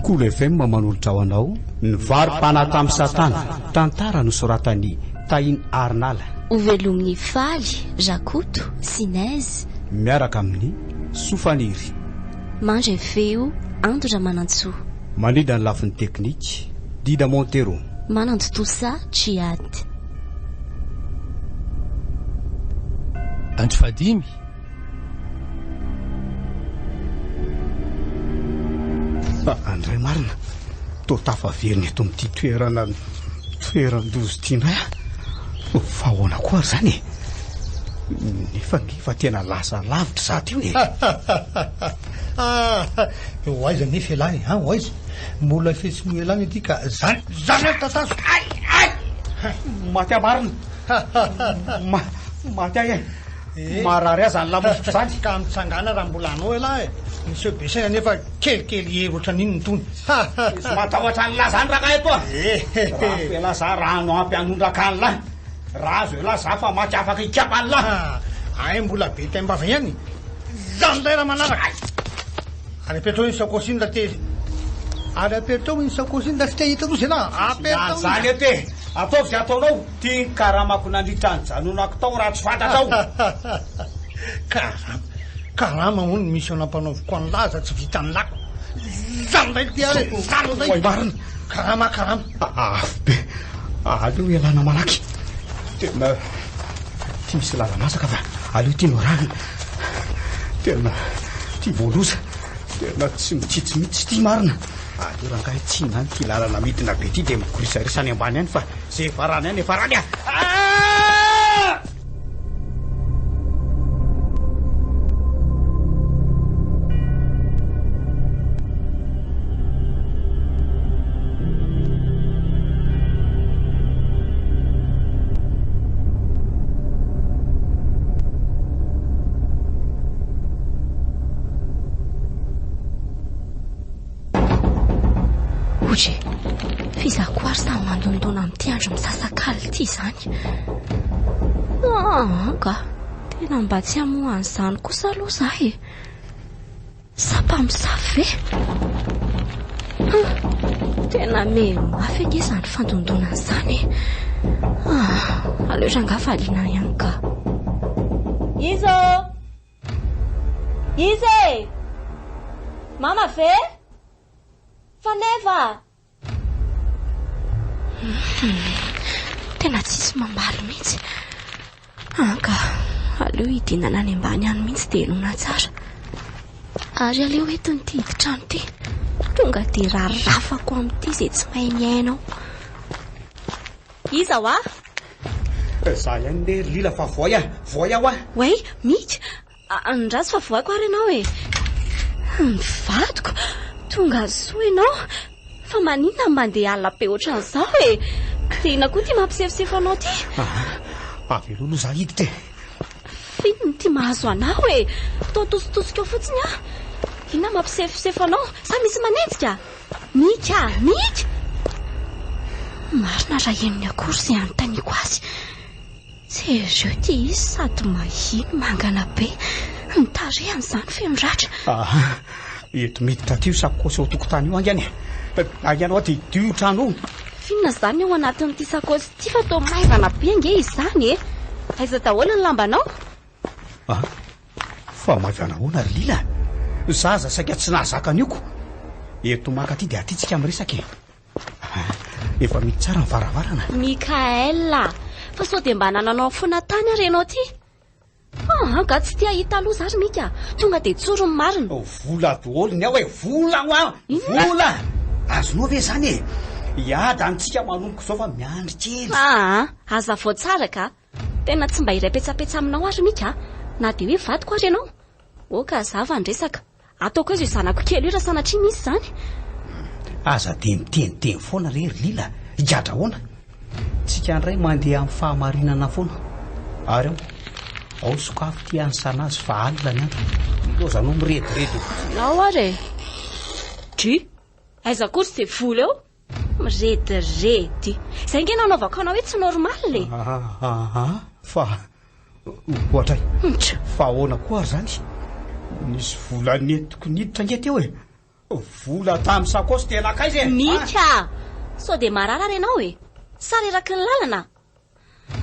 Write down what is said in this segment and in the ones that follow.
Kolo FM manolotra ho anao ny varo-panahy tamin'i Satana, tantara nosoratan'i Tahin Arinala. Hovelomin'i Faly, Rakoto, sy Neige. Miaraka amin'i Sofaniry. Mandray feo, Ando Ramanantsoa. Mandrindra ny lafiny teknika, Dida Montero. Manantontosa, Djihad. Andro fahadimy. Andray marina, toa tafaverina eto amin'ity toerana toeran-doza ity indray aho. Fa ahoana koa ary izany e? Nefa ange efa tena lasa lavitra izaho teo e. Ho aiza anefa ialahy e? Ho aiza? Mbola efa tsy noelana ity ka zany zany ary tatazo. Ay! Ay! Maty aho marina. Maty ahy e. Eh. Marary ahy zany lamosiko zany. Ka mitsangàna raha mbola hanao ialahy e. Miseho be saina nefa kelikely hery ohatran'inona itony. Tsy matahotra an'lah zany rangahy eto a. Eh. Raha ialahy za rano ampy hanondraka an'lah. Raha azo ialahy za fa maty afaka hikapa an'lah. Ay mbola be taim-bava ihany. Zany indray raha manaraka. Ary apetrao iny sakaosy iny raha te Ary apetrao iny sakaosy iny raha tsy te hahita loza ialahy. Apetrao iny. Zany eto e. Ataovy izay ataonao. Ty ny karamako nandritra ny nijanonako tao raha tsy fantatrao. Karama, karama hono ny mission nampanaoviko an'lah aza tsy vitan'lah. Zany indray ty ary e, zany indray. Oay marina. Karama, karama. Afo be. Aleo ialana malaky. Tena ty misy lala-masaka fa aleo ty no arahina. Tena ty voaloza. Tena tsy mitsitsy mihitsy ty marina. Aleo rangahy tsy hinana ity lalana midina be ity dia migorisarisa any ambany any fa Ze farany any farany ah! Ory, f'iza koa ary samy mandondona amin'ity andro misasakalina ity izany? Ah, ka, tena mba tsy hamoha an'izany kosa aloha za e. Sa mpamosavy ve? Ah, tena mehy mafy ange izany fandondonana izany e. Ah, aleo rangahy valiana ihany ka. Iza ô? Iza e? Mama ve? Faneva! Tena tsisy mamaly mihitsy. Anka, aleo hidinana any ambany any mihitsy dia henoina tsara. Ary aleo entiny ity hidin-trano ity. Tonga dia rarafako amin'ity izay tsy mahay miaina ao. Iza hoa? Za ihany le ry Lila fa voay ah! Voay aho ah! Oay, Mika! Andraso fa voaiko ary ianao e! Ny vadiko! Tonga soa ianao! Fa maninona no mandeha alina be ohatran'izao e? Dia inona koa ity mampisefosefo anao ity? Aa, avelao aloha za hiditra e! F'inona ity mahazo anao e? Toa tositosika eo fotsiny aho. Inona mampisefosefo anao? Sa misy manenjika? Mika! Mika! Marina raha henony akory izay anontaniako azy. Jereo ity izy sady mahia no mangana be. Ny tarehiny izany feno ratra. Aha, eto miditra aty io sakaosy ao an-tokotany io haingana e. Haingana hoa dia hidio io trano io. F'inona izany ao anatin'ity sakaosy ity fa toa maivana be ange izany e. Aiza daholo ny lambanao? Ah, fa maivana ahoana ry Lila? Zaza saika tsy nahazaka an'io ko. Eto maka aty dia aty tsika miresaka e. Efa mihidy tsara ny varavarana. Mickaël a! Fa sao dia mba nananao foana tany ary ianao ity? Ah, angaha tsy te hahita loza ary Mika? Tonga dia tsory ny marina. Vola daholo ny ao e! Vola hoa! Vola! Azonao ve izany e? Hiady amintsika manomboka izao fa miandry kely. Aa, hazavao tsara ka! Tena tsy mba iray petsapetsa aminao ary Mika a! Na dia hoe vadiko ary ianao. Ok, hazava ny resaka. Ataoko aiza io zanako kely io raha sanatria misy izany? Aza dia miteniteny foana re ry Lila, higadra ahoana? Tsika indray mandeha amin'ny fahamarinana foana. Ary ao, ao sokafy ity hanisana azy fa alina ny andro. Ilaozanao mirediredy eo fotsiny. Ao ary e! Dry! Aiza akory izay vola eo? Mirediredy. Izay ange no anaovako anao hoe tsy normal e! Aa, fa ohatray. Ntra. Fa ahoana koa ary izany? Nisy vola nentiko niditra ange teo e! Vola tamin'ny sakaosy dia nankaiza e? Mika! Sao dia marary ary ianao e? Sa reraky ny lalana?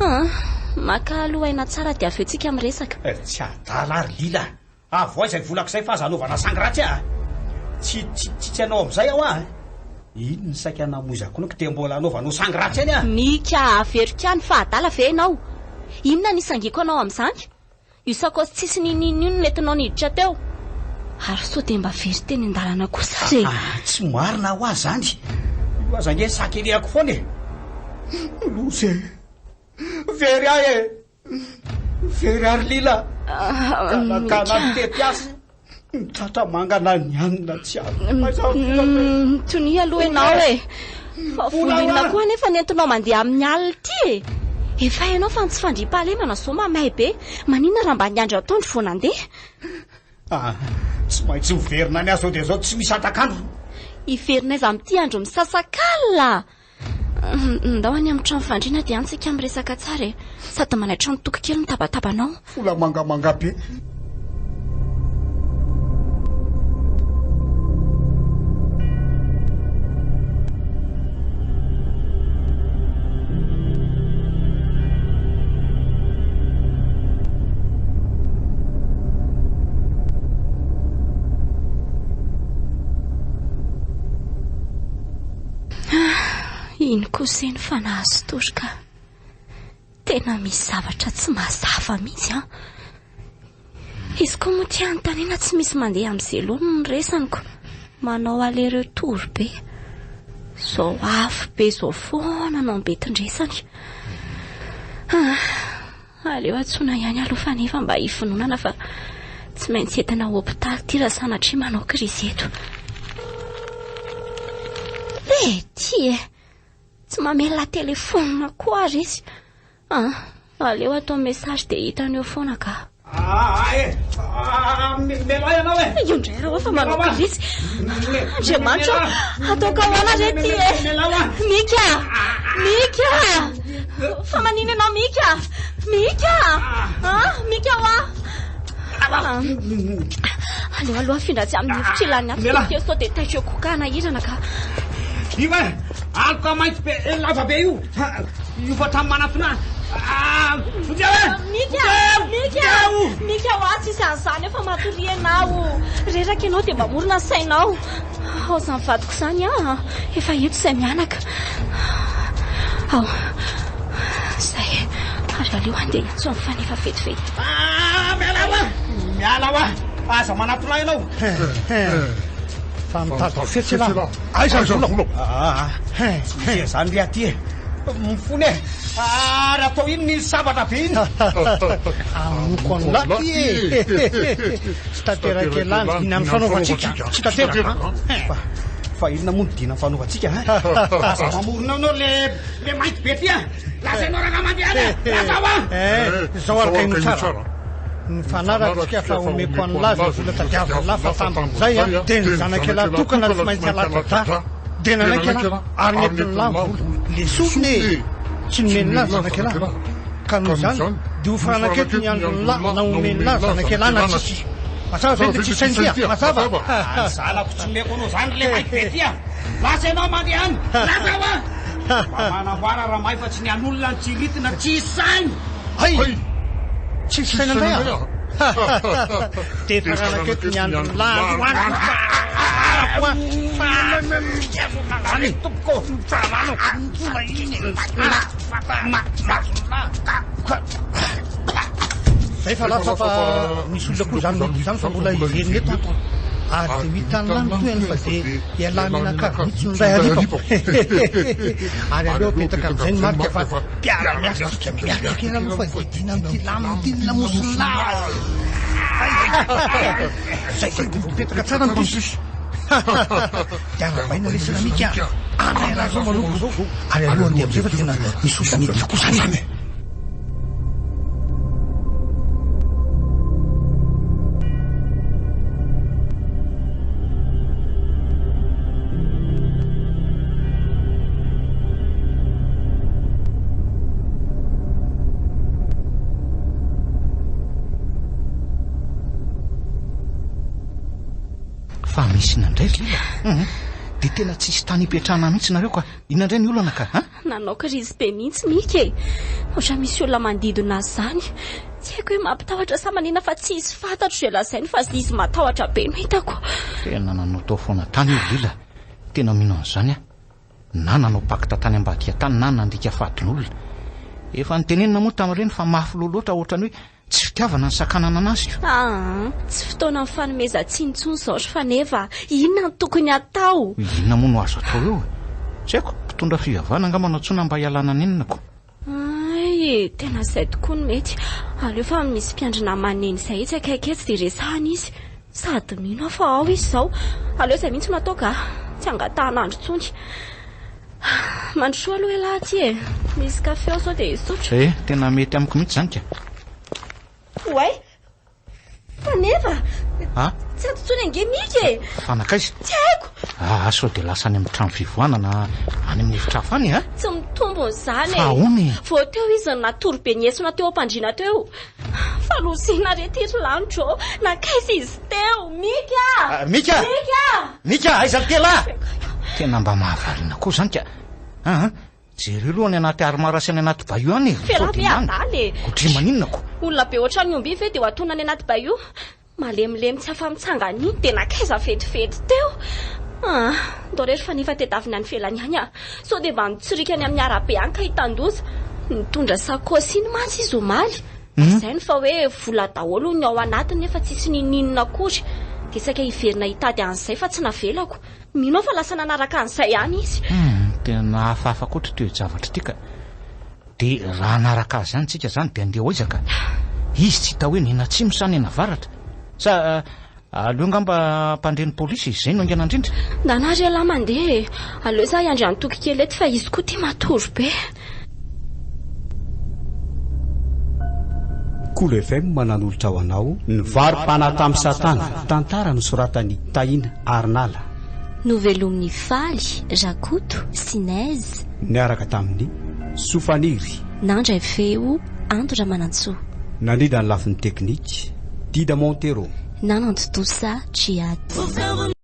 An, maka aloha aina tsara dia avy eo tsika miresaka. Tsy adala ary Lila a! Avoay izay volako izay fa aza anaovana sangy ratsy a! Tsy tsy tsy hanao amin'izay aho a! Iny ny saika namoizako anao dia mbola anaovanao sangy ratsy eny a! Mika, averiko ihany fa adala ve ianao? Inona no isangiako anao amin'izany? Io sakaosy tsisy niniana io no nentinao niditra teo. Ary sao dia mba very teny an-dalana kosa ary e? Ah, tsy marina hoa izany. Io aza ange sakelehako foana e. Loza e. Very ahy e. Very ary lila. Ganagana mitety azy. Ny tratra mangana ny hanina tsy azo. Aiza vola be. Tonia aloha ianao e. Fa vola inona koa anefa ny entinao mandeha amin'ny alina ity e? Efa hainao fa ny tsy fandriampahalemana izao mamay be. Maninona raha mba niandry atoandro vao nandeha? Ah, tsy maintsy miverina any aho izao dia izao tsy misy hatak'andro. Hiverina aiza amin'ity andro misasakalina? Ndao any amin'ny trano fandriana dia any tsika miresaka tsara e. Sady manaitra ny toky kely ny tabatabanao. Vola mangamanga be. Iny kosa iny fa nahazo tory ka. Tena misy zavatra tsy mazava mihitsy an. Izy koa moa tia anontaniana tsy misy mandeha amin'izay loany ny resany ko. Manao aller retour be. Zao afo be zao foana no ambetin-dresany. Ah. Aleo antsoina ihany aloha fa nefa mba hivononana fa tsy maintsy entina hopitaly ity raha sanatria manao krizy eto. Betty e! Tsy mamelona telefaonina koa ary izy. Ah, aleo atao message dia hitany eo foana ka. Ah, eh! Ah, mialà ianao e! Io indray raha fa manao krizy. Andriamanitra, ataoko ahoana re ty e? Mika! Mika! Fa manina ianao Mika? Mika! Ah, Mika hoa! Aleo aloha afindra tsy amin'ny efitra ilan'ny afo Mialà. kely sao dia taitra eo koa ka hanahirana ka. Io e! Aloka mainty be, eh, lava be io! Io fa hatramin'ny manatona ahy. Ah, vonjeo e! Mika! Vonjeo! Mika! Vonjeo! Mika hoa tsisy an'izany eo fa matoria ianao. Reraka ianao dia mamorona ny sainao. Ao izany vadiko izany an! Efa eto izay mianaka. Ao. Izay. Ary aleo handeha hiantso an'i Faneva vetivety. Ah, miala hoa! Miala hoa! Aza manatona ahy ianao. Fa mitady fetsy ialahy. Aiza ny vola? Ah, tsy misy an'izany ry aty e. Mifona e. Ary atao inona iny sabatra be iny? Amoko an'lah ty e. Tsy tanteraka elah ny dina nifanaovantsika. Tsy tanteraka an. Fa, fa inona moa ny dina nifanaovantsika an? Aza mamorona anao le, le mainty be ty an. Lazainao rangahy mandeha any e. Lazao an. Eh, izao ary ka ino tsara. Nifanaraka tsika fa omeko an'lah izay vola tadiavin'lah fa tamin'izay an, dia ny zanak'elah tokana tsy maintsy alatsa-drà. Dia nanaiky elah ary nentin'lah ny vola. Lesorina e! Tsy nomen'lah ny zanak'elah. Ka noho izany, dia hofaranako eto ny andron'lah na homen'lah ny zanak'elah na tsia. Mazava ve ilay tsisy saina ity a? Mazava? Ny zanako tsy omeko anao izany ry le mainty be ty a! Lasa ianao mandeha any! Lasa hoa! Mba manamboara ramay fa tsy ny an'olona no tsiritina, tsisy saina! Hay! Tsisy saina indray aho! Dia faranako eto ny andron'lah androany. Faranako an! Faranako Tompoko! Faranako! Zay fa lasa fa misy olona koa izany mety izany fa mbola hiverina eto aho. Ary dia ho hitan'lah ny tohiny fa dia ialahy mianakavy mihitsy no iray hariva. Ary aleo apetaka amin'izay ny marika fa mpiara-miasa isika. Miaraka kely aloha fa didiana amin'ity lamina ity ny lamosin'lah. Zay dia mipetraka tsara ny piso. Dia arahabaina lesy Ramika a! Anay raha zao manomboka zao. Ary aleo andeha amizay fa tena misy olona miditra koa zany e! Fa misy inona indray ry Lila? Hum, dia tena tsisy tany hipetrahana mihitsy nareo ka. Inona indray ny olana ka? An? Nanao krizy be mihitsy Mika e! Ohatran'ny misy olona manodidina azy izany. Tsy haiko hoe mampitahotra sa manina fa tsisy fantatro izay lazainy fa izy matahotra be no hitako. Tena nanaotao foana tany io ry Lila. Tena mino an'izany aho. Na nanao pacte tany ambadika tany na nandika fadin'olona. Efa notenenina moa tamin'ireny fa mafy loha loatra ohatran'ny hoe tsy fitiavana ny sakanana anazy ko. Aa, tsy fotoanan'ny fanomezan-tsiny intsony izao ry Faneva a! Inona no tokony hatao? Inona moa no azo atao eo e? Tsy haiko, mpitondra fivavahana angamba no antsoina mba hialana nenina ko. Hay, tena izay tokoa no mety. Aleo fa misy mpiandry namana eny izay etsy akaiky etsy dia resahana izy. Sady mino aho fa ao izy izao. Aleo izay mihitsy no atao ka. Tsy angatahana andro intsony. Mandrosoa aloha ialahy aty e. Misy kafe ao sao dia hisotro. Eh, tena mety amiko mihitsy izany ka. Oay! Faneva! Ah? Tsy ato intsony ange Mika e! Fa nankaiza? Tsy haiko! Ah, sao dia lasa any amin'ny trano fivoahana na any amin'ny efitra hafa any e? Tsy mitombina izany e! Fa ahoana e? Vao teo izy no natory be niesona teo am-pandriana teo. Fa lozina re ity ry lanitro ô! Nankaiza izy teo? Mika! Ah, Mika! Mika! Mika, aiza ry kelahy? Tena mba mahavariana koa izany ka. Ah, ah. Jereo aloha any anaty armoire sy any anaty bahut any e! F'elah ve adala e! Ohatry maninona ko? Olona be ohatran'ny omby ve dia ho atonina any anaty bahut? Malemilemy tsy afa-mitsangana iny dia nankaiza vetivety teo? Ah, ndao re ry Faneva tedavina any ivelany any ah! Sao dia mba mitsirika any amin'ny arabe any ka hitan-doza. Nitondra sakaosy iny mantsy izy omaly. Lazainy fa hoe vola daholo hono ny ao anatiny nefa tsisy n'inon'inona akory. Dia saika hiverina hitady an'izay fa tsy navelako. Mino aho fa lasa nanaraka an'izay ihany izy. Hum, tena hafahafa koa ity toe-javatra ity ka. Dia raha hanaraka azy ihany tsika izany dia andeha ho aiza ka? Izy tsy hita hoe nianatsimo sa nianavaratra? Sa aleo angamba hampandre ny polisy e, izay no haingana indrindra. Ndana ary ialahy mandeha e. Aleo izaho hiandry an'i Toky kely eto fa izy koa ity matory be. Kolo FM nanolotra ho anao ny varo-panahy tamin'i Satana, tantara nosoratan'i Tahina Arinala. Novelomin'i Faly, Rakoto, sy Nez. Niaraka tamin'i Sofaniry. Nandray feo, Ando Ramanantsoa. Nandrindra ny lafiny teknika, Dida Montero. Nanantontosa, Djihad.